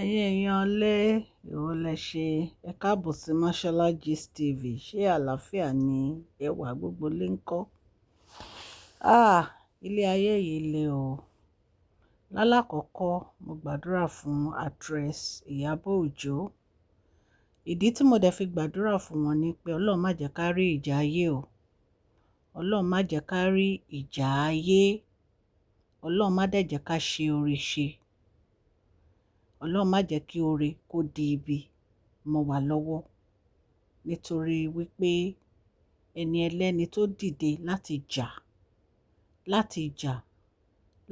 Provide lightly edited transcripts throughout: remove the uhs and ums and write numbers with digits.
Ẹ̀yin èèyàn lé, ìwọ lẹ ṣe. Ẹ káàbọ̀ sí Mashola Gist TV. Ṣé àlàáfíà ni ẹwà gbogbo lè ń kọ́? Ah, ilé ayé yìí le o. Lálákọ̀ọ́kọ́, mo gbàdúrà fún actress Ìyábọ̀ Òjó. Ìdí tí mo dẹ̀ fi gbàdúrà fún wọn ni pé Ọlọ́run má jẹ́ ká rí ìjà ayé o. Ọlọ́run má jẹ́ ká rí ìjà ayé. Ọlọ́run má dẹ̀ jẹ́ ká ṣe oore ṣe. Ọlọ́run má jẹ́ kí oore kó di ibi mọ́ wa lọ́wọ́. Nítorí wípé ẹni ẹlẹ́ni tó dìde láti jà, láti jà,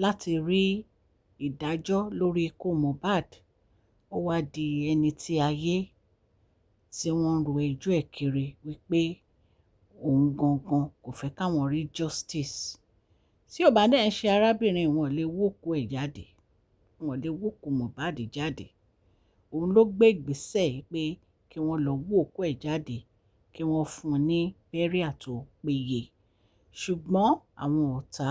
láti rí ìdájọ́ lórí ikú Mohbad, ó wá di ẹni tí ayé tí wọ́n ń ro ẹjọ́ ẹ̀ kiri wípé òun gangan kò fẹ́ káwọn rí justice. Tí ò bá dẹ̀ ń ṣe arábìnrin, wọn lè wó òkú ẹ̀ jáde. Wọn lè wó òkú Mohbad jáde. Òun ló gbé ìgbésẹ̀ pé kí wọ́n lọ wó òkú ẹ̀ jáde, kí wọ́n fún un ní burial tó péye. Ṣùgbọ́n àwọn ọ̀tá,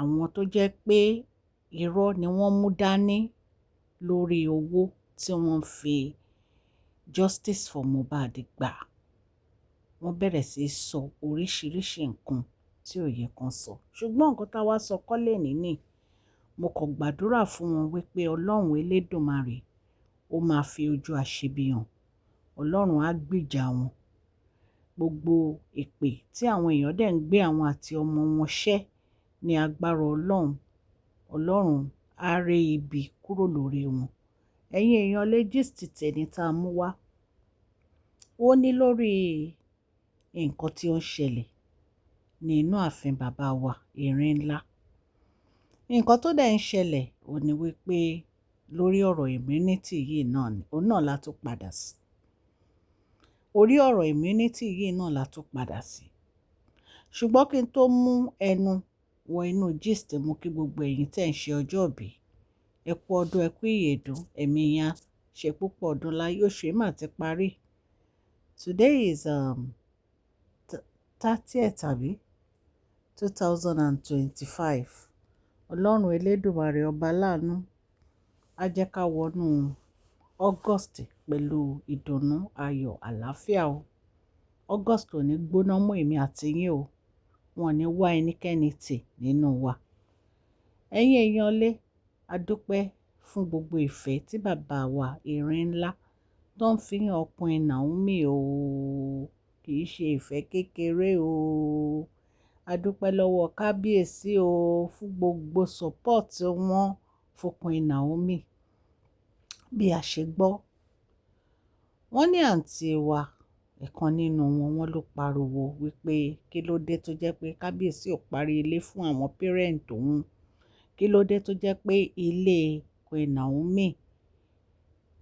àwọn tó jẹ́ pé irọ́ ni wọ́n mú dání lórí owó tí wọ́n fi justice for Mohbad gbà, wọ́n bẹ̀rẹ̀ sí í sọ oríṣìíríṣìí nǹkan tí ò yẹ kan sọ. Ṣùgbọ́n nǹkan táa wá sọ kọ́ lẹ́ní ni, mo kò gbàdúrà fún wọn wípé Ọlọ́run elédùmarè ó máa fi ojú àṣebi hàn. Ọlọ́run á gbìjà wọn. Gbogbo èpè tí àwọn èèyàn dẹ̀ ń gbé àwọn àti ọmọ wọn ṣẹ́ ní agbára Ọlọ́run, Ọlọ́run á ré ibi kúrò lórí wọn. Ẹ̀yin èèyàn lé, gist tẹni tá a mú wá. Ó ní lórí nǹkan tí ó ń ṣẹlẹ̀ ní inú ààfin bàbá wa Erin Ńlá. Nǹkan tó dẹ̀ ń ṣẹlẹ̀, ó ní wípé lórí ọ̀rọ̀ immunity yìí náà ni, òun náà la tún padà sí. Orí ọ̀rọ̀ immunity yìí náà la tún padà sí. Ṣùgbọ́n kí n tó mú ẹnu wọ inú gist, mú kí gbogbo ẹ̀yin tí ẹ̀ ń ṣe ọjọ́ ìbí, ẹ kú ọdún, ẹ kú ìyèdún, ẹ̀mí yín á ṣe púpọ̀ ọdún láyé. Oṣù yìí mà ti parí. Today is 30th tàbí 2025. Ọlọ́run elédùmarè ọba láàánú á jẹ́ ká wọnú August pẹ̀lú ìdùnnú, ayọ̀, àlàáfíà o. August ò ní gbóná mọ́ èmi àti yín o. Wọn ò ní wá ẹnikẹ́ni tì nínú wa. Ẹ̀yin èèyàn lé, a dúpẹ́ fún gbogbo ìfẹ́ tí bàbá wa Erin Ńlá tó ń fi hàn Queen Naomi o. Kì í ṣe ìfẹ́ kékeré o. A dúpẹ́ lọ́wọ́ kábíyèsí o fún gbogbo support wọn fún Queen Naomi. Bí a ṣe gbọ́, wọ́n ní àǹtí wa ẹ̀kan nínú wọn, wọ́n ló pariwo wípé kí ló dé tó jẹ́ pé kábíyèsí ò parí ilé fún àwọn parent òun. Kí ló dé tó jẹ́ pé ilé Queen Naomi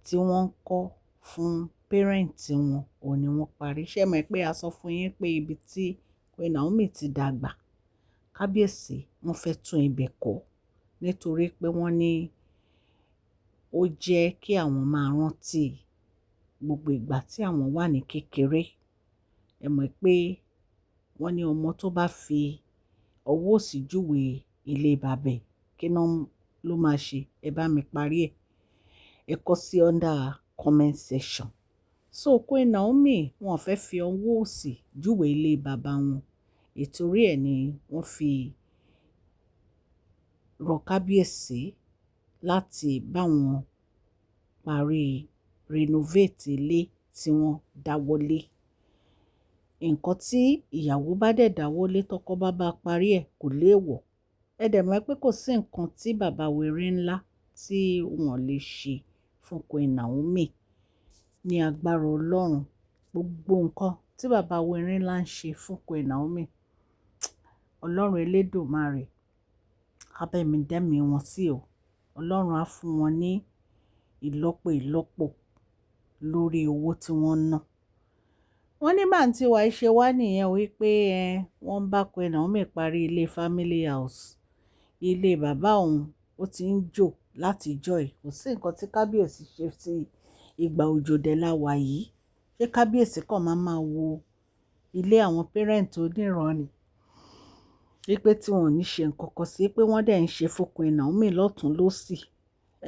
tí wọ́n ń kọ́ fún parent wọn, òun ni wọ́n parí. Ṣé ẹ mọ̀ pé a sọ fún yín pé ibi tí Queen Naomi ti dàgbà, kábíyèsí wọ́n fẹ́ tún ibẹ̀ kọ́ nítorí pé wọ́n ní ó jẹ́ kí àwọn máa rántí gbogbo ìgbà tí àwọn wà ní kékeré. Ẹ mọ̀ pé wọ́n ní ọmọ tó bá fi ọwọ́ òsì júwe ilé bàbá ẹ̀, kí ló máa ṣe? Ẹ bá mi parí ẹ̀. Ẹ kọ sí under comment section. So Queen Naomi, wọ́n fẹ́ fi ọwọ́ òsì júwe ilé bàbá wọn. Ìtorí ẹ̀ ni wọ́n fi rọ kábíyèsí láti bá wọn parí renovate ilé tí wọ́n dáwọ́lé. Nǹkan tí ìyàwó bá dẹ̀ dáwọ́lé, tọkọ bá bá parí ẹ̀, kò léèwọ̀. Ẹ dẹ̀ mọ̀ pé kò sí nǹkan tí bàbá wa Erin Ńlá tí wọ́n lè ṣe fún Queen Naomi ní agbára Ọlọ́run. Gbogbo nǹkan tí bàbá wa Erin Ńlá ń ṣe fún Queen Naomi, Ọlọ́run elédùmarè á bá mi dẹ́mi wọn sí o. Ọlọ́run á fún wọn ní ìlọ́po ìlọ́po lórí owó tí wọ́n ń ná. Wọ́n ní báǹtí wa ṣe wá nìyẹn wípé ẹ wọ́n bá Queen Naomi parí ilé family house. Ilé bàbá òun ó ti ń jò láti ìjọ́ yìí. Kò sí nǹkan tí kábíyèsí ṣe sí. Ìgbà òjò dẹ̀ la wà yìí. Ṣé kábíyèsí kan máa máa wo ilé àwọn parent oníran ni? Wípé tí wọ́n ò ní ṣe nǹkan kan sí pé wọ́n dẹ̀ ń ṣe fún Queen Naomi lọ́tùn lósì.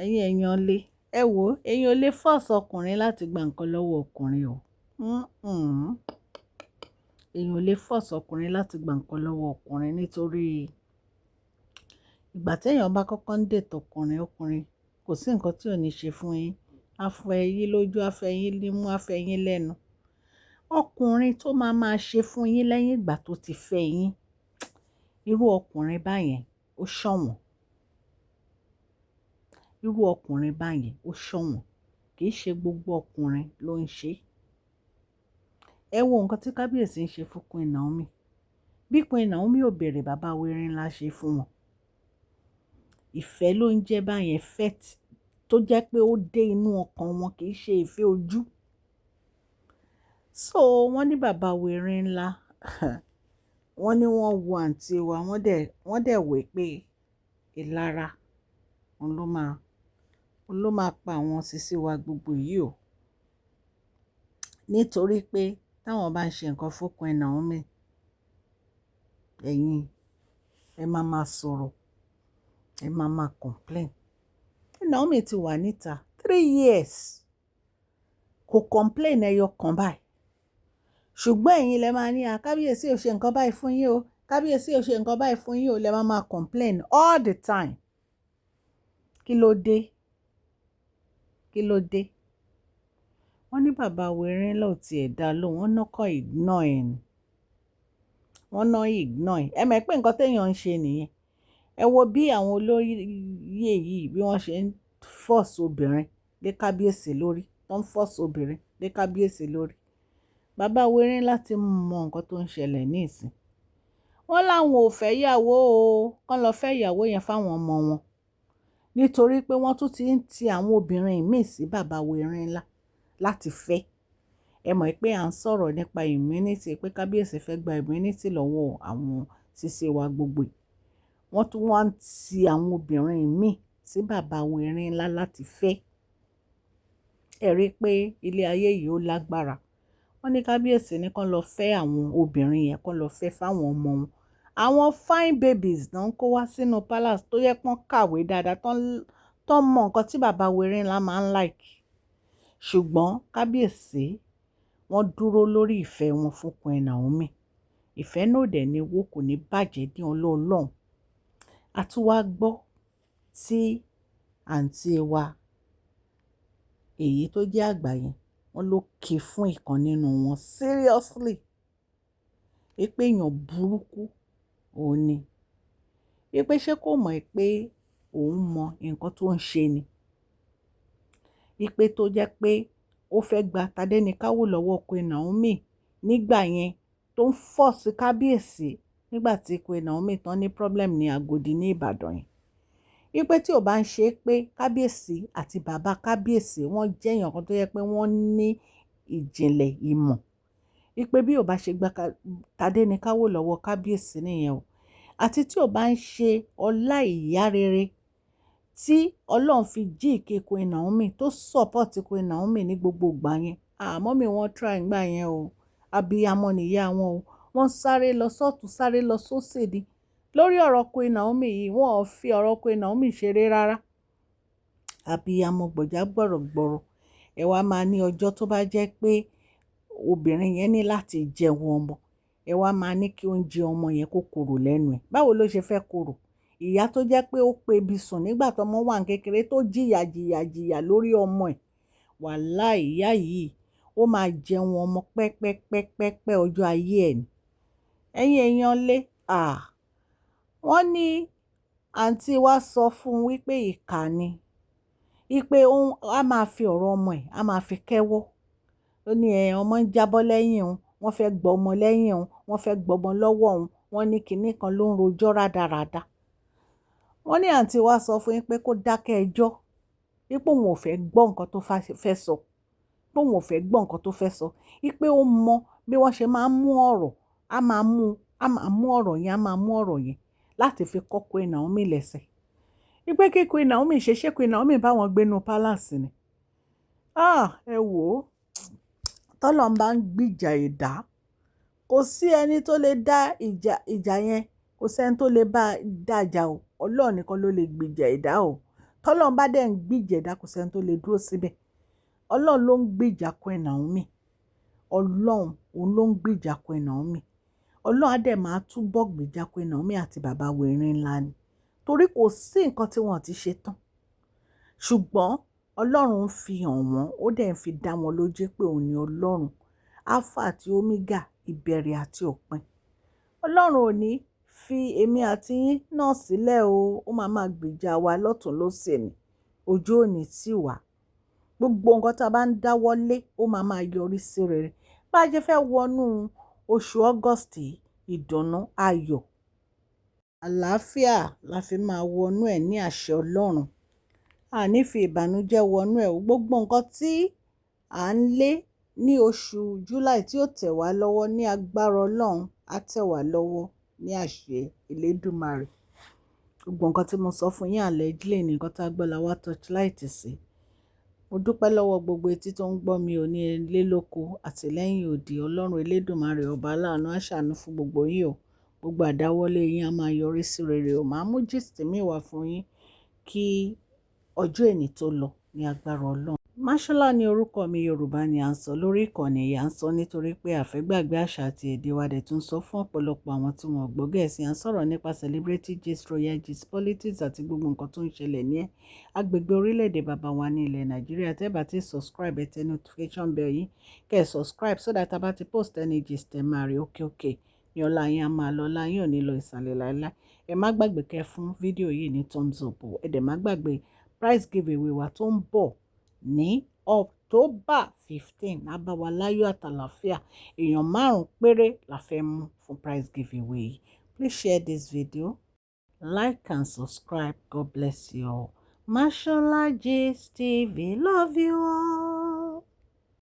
Ẹ̀yin èèyàn lé, ẹ wò, èèyàn ò lè force ọkùnrin láti gba nǹkan lọ́wọ́ ọkùnrin o. Èèyàn ò lè force ọkùnrin láti gba nǹkan lọ́wọ́ ọkùnrin, nítorí ìgbà tí èèyàn bá kọ́kọ́ ń date ọkùnrin, ọkùnrin kò sí nǹkan tí ò ní ṣe fún yín. A fẹ́ yín lójú, a fẹ́ yín nímú, a fẹ́ yín lẹ́nu. Ọkùnrin tó máa máa ṣe fún yín lẹ́yìn ìgbà tó ti fẹ́ yín, irú ọkùnrin báyẹn ó ṣọ̀wọ́n. Irú ọkùnrin báyẹn ó ṣọ̀wọ́n. Kì í ṣe gbogbo ọkùnrin ló ń ṣe. Ẹ wo nǹkan tí kábíyèsí ń ṣe fún Queen Naomi. Bí Queen Naomi ò béèrè, bàbá wéré ńlá ṣe fún wọn. Ìfẹ́ ló ń jẹ́ báyẹn, ìfẹ́ tó jẹ́ pé ó dé inú ọkàn wọn, kì í ṣe ìfẹ́ ojú. So wọ́n ní bàbá wéré ńlá, wọ́n ní wọ́n wo àǹtí wa, wọ́n dẹ̀ wí pé ìlara òun ló máa pa àwọn sisi wa gbogbo yìí o. Nítorí pé táwọn bá ń ṣe nǹkan fún Queen Naomi, ẹ̀yin ẹ máa ma sọ̀rọ̀, ẹ máa ma complain. Queen Naomi ti wà níta 3 years, kò complain ẹyọ kan báyìí. Ṣùgbọ́n ẹ̀yin lẹ máa ní, à, kábíyèsí ò ṣe nǹkan báyìí fún yín o, kábíyèsí ò ṣe nǹkan báyìí fún yín o, lẹ máa máa complain all the time. Kí ló dé? Kí ló dé? Wọ́n ní bàbá wéré ńlá ò tiẹ̀ dá lóhùn, wọ́n náà kọ́ ignore ẹ̀ ni. Wọ́n náà ignore ẹ̀. Ẹ mọ̀ pé nǹkan téèyàn ń ṣe nìyẹn. Ẹ wo bí àwọn olóyè yìí, bí wọ́n ṣe ń force obìnrin lé kábíyèsí lórí, tó ń force obìnrin lé kábíyèsí lórí. Bàbá wéré láti mọ nǹkan tó ń ṣẹlẹ̀ nísìn. Wọ́n láwọn ò fẹ́ ìyàwó o, kán lọ fẹ́ ìyàwó yẹn fáwọn ọmọ wọn. Nítorí pé wọ́n tún ti ń ti àwọn obìnrin míì sí bàbá wéré ńlá láti fẹ́. Ẹ mọ̀ pé à ń sọ̀rọ̀ nípa immunity, pé kábíyèsí fẹ́ gba immunity lọ́wọ́ àwọn sisi wa gbogbo. Wọ́n tún wá ń ti àwọn obìnrin míì sí bàbá wéré ńlá láti fẹ́. Ẹ rí i pé ilé ayé yìí ó lágbára. Wọ́n ní kábíyèsí ní kán lọ fẹ́ àwọn obìnrin yẹn, kán lọ fẹ́ fáwọn ọmọ wọn. Àwọn fine babies náà ń kó wá sínú palace tó yẹ pọ́n kàwé dáadáa, tó mọ nǹkan tí bàbá wéré ńlá máa ń like. Ṣùgbọ́n kábíyèsí wọ́n dúró lórí ìfẹ́ wọn fún Queen Naomi. Ìfẹ́ náà dẹ̀ ní wó, kò ní bàjẹ́ ní ọlọ́ọ̀lọ́hun. A tún wá gbọ́ tí àǹtí wa èyí tó jẹ́ àgbà yẹn, wọ́n ló ké fún ìkan nínú wọn seriously. Wípé èèyàn burúkú òun ni. Wípé ṣé kò mọ̀ pé òun mọ nǹkan tó ń ṣe ni. Wípé tó jẹ́ pé ó fẹ́ gba Tádéníkáwò lọ́wọ́ Queen Naomi nígbà yẹn, tó ń force kábíyèsí nígbà tí Queen Naomi tán ní problem ní Agodi ní Ìbàdàn yẹn. Wípé tí ò bá ń ṣe pé kábíyèsí àti bàbá kábíyèsí wọ́n jẹ́ èèyàn kan tó jẹ́ pé wọ́n ní ìjìnlẹ̀ ìmọ̀. Wípé bí ò bá ṣe gba Tádéníkáwò lọ́wọ́ kábíyèsí nìyẹn o. Àti tí ò bá ń ṣe ọlá ìyá rere tí Ọlọ́run fi jíǹkí Queen Naomi, tó support Queen Naomi ní gbogbo ìgbà yẹn. Ah, mummy wọn try ìgbà yẹn o. Abiyamọ nìyá wọn o. Wọ́n sáré lọ sọ́tùn, sáré lọ sósì ni. Lórí ọ̀rọ̀ Queen Naomi yìí, wọ́n ò fi ọ̀rọ̀ Queen Naomi ṣeré rárá. Abiyamọ gbọ̀já gbọ̀rọ̀gbọ̀rọ̀. Ẹ wá máa ní ọjọ́ tó bá jẹ́ pé obìnrin yẹn ní láti jẹun ọmọ, ẹ wá máa ní kí oúnjẹ ọmọ yẹn kó korò lẹ́nu ẹ̀. Báwo ló ṣe fẹ́ korò? Ìyá tó jẹ́ pé ó pe ebi sùn nígbà tó ọmọ wà ní kékeré, tó jìyà jìyà jìyà lórí ọmọ ẹ̀. Wàláì, ìyá yìí ó máa jẹun ọmọ pẹ́pẹ́pẹ́pẹ́ ọjọ́ ayé ẹ̀ ni. Ẹ̀yin èèyàn lé, à, wọ́n ní àǹtí wa sọ fún wípé ìkà ni. Wípé òun á máa fi ọ̀rọ̀ ọmọ ẹ̀, á máa fi kẹ́wọ́. Ó ní ẹ, ọmọ ń jábọ́ lẹ́yìn òun, wọ́n fẹ́ gbọ́ ọmọ lẹ́yìn òun, wọ́n fẹ́ gbọ́ ọmọ lọ́wọ́ òun, wọ́n ní kinní kan ló ń rojọ́ rádaràda. Wọ́n ní àǹtí wa sọ fún yín pé kó dákẹ́ ẹjọ́, wípé òun ò fẹ́ gbọ́ nǹkan tó fẹ́ sọ, pé òun ò fẹ́ gbọ́ nǹkan tó fẹ́ sọ, wípé ó mọ bí wọ́n ṣe máa ń mú ọ̀rọ̀, á máa mú ọ̀rọ̀ yẹn, á máa mú ọ̀rọ̀ yẹn láti fi kọ́ Queen Naomi lẹ́sẹ̀. Wípé kí Queen Naomi ṣe Queen Naomi bá wọn gbénú palace ni. Ah, ẹ wò ó, tọ́lọ́run bá ń gbìjà ẹ̀dá, kò sí ẹni tó lè dá ìjà, ìjà yẹn, kò sí ẹni tó lè bá dá ìjà o. Ọlọ́run nìkan ló lè gbìjà ẹ̀dá o. Tọ́lọ́run bá dẹ̀ ń gbìjà ẹ̀dá, kò sẹ́ni tó lè dúró síbẹ̀. Ọlọ́run ló ń gbìjà Queen Naomi. Ọlọ́run òun ló ń gbìjà Queen Naomi. Ọlọ́run á dẹ̀ máa túbọ̀ gbìjà Queen Naomi àti bàbá wẹ̀rin ńlá ni, torí kò sí nǹkan tí wọ́n ti ṣe tán. Ṣùgbọ́n Ọlọ́run ń fi hàn wọ́n, ó dẹ̀ ń fi dá wọn lójú pé òun ni Ọlọ́run Alpha àti Omega, ìbẹ̀rẹ̀ àti òpin. Ọlọ́run ò ní fi èmi àti yín náà sílẹ̀ o. Ó máa máa gbìjà wa lọ́tùn lósì ni, ojú ò ní tì wá. Gbogbo nǹkan tí a bá ń dáwọ́ lé, ó máa máa yọrí sí rere. Bá a ṣe fẹ́ wọnú oṣù August yìí, ìdùnnú, ayọ̀, àlàáfíà la fi máa wọnú ẹ̀ ní àṣẹ Ọlọ́run. A ní fi ìbànújẹ́ wọnú ẹ̀ o. Gbogbo nǹkan tí à ń lé ní oṣù July tí ó tẹ̀ wá lọ́wọ́, ní agbára Ọlọ́run, á tẹ̀ wá lọ́wọ́ ní àṣẹ Elédùmarè. Gbogbo nǹkan tí mo sọ fún yín allegedly ní nǹkan tá a gbọ́ la wá torchlight sí. Mo dúpẹ́ lọ́wọ́ gbogbo etí tó ń gbọ́ mi ò ní ilé lóko àti lẹ́yìn odi. Ọlọ́run Elédùmarè ọba aláàánú á ṣàánú fún gbogbo yín o. Gbogbo àdáwọ́lé yín á máa yọrí sí rere o. Màá mú gist mi wá fún yín kí ọjọ́ èní tó lọ ní agbára Ọlọ́run. Máṣọ́lá ní orúkọ mi. Yorùbá ni à ń sọ lórí ìkànnì yìí. À ń sọ nítorí pé a fẹ́ gbàgbé àṣà àti èdè wa, dẹ̀ tún sọ fún ọ̀pọ̀lọpọ̀ àwọn tí wọ́n gbọ́ Gẹ̀ẹ́sì. À ń sọ̀rọ̀ nípa celebrity gist, royal gist, politics àti gbogbo nǹkan tó ń ṣẹlẹ̀ ní agbègbè orílẹ̀-èdè bàbá wa ní ilẹ̀ Nàìjíríà. Tẹ́ bá ti subscribe, ẹ tẹ notification bell yín, kẹ́ ẹ subscribe so that a bá ti post any gist, ẹ máa rí. Okay okay ní ọlá yín á máa lọ, ọlá yín ò ní lọ ìsàlẹ̀ láéláé. Ẹ má gbàgbé kẹ́ fún fídíò yìí ní thumbs up o. Ẹ dẹ̀ má gbàgbé prize giveaway wa tó ń bọ̀ ní October 15. Á bá wa láyọ̀ àtàlàáfíà. Èèyàn márùn-ún péré la fẹ́ mú fún prize giveaway yìí. Please share this video, like and subscribe. God bless you all. Mashola Gist TV love you all.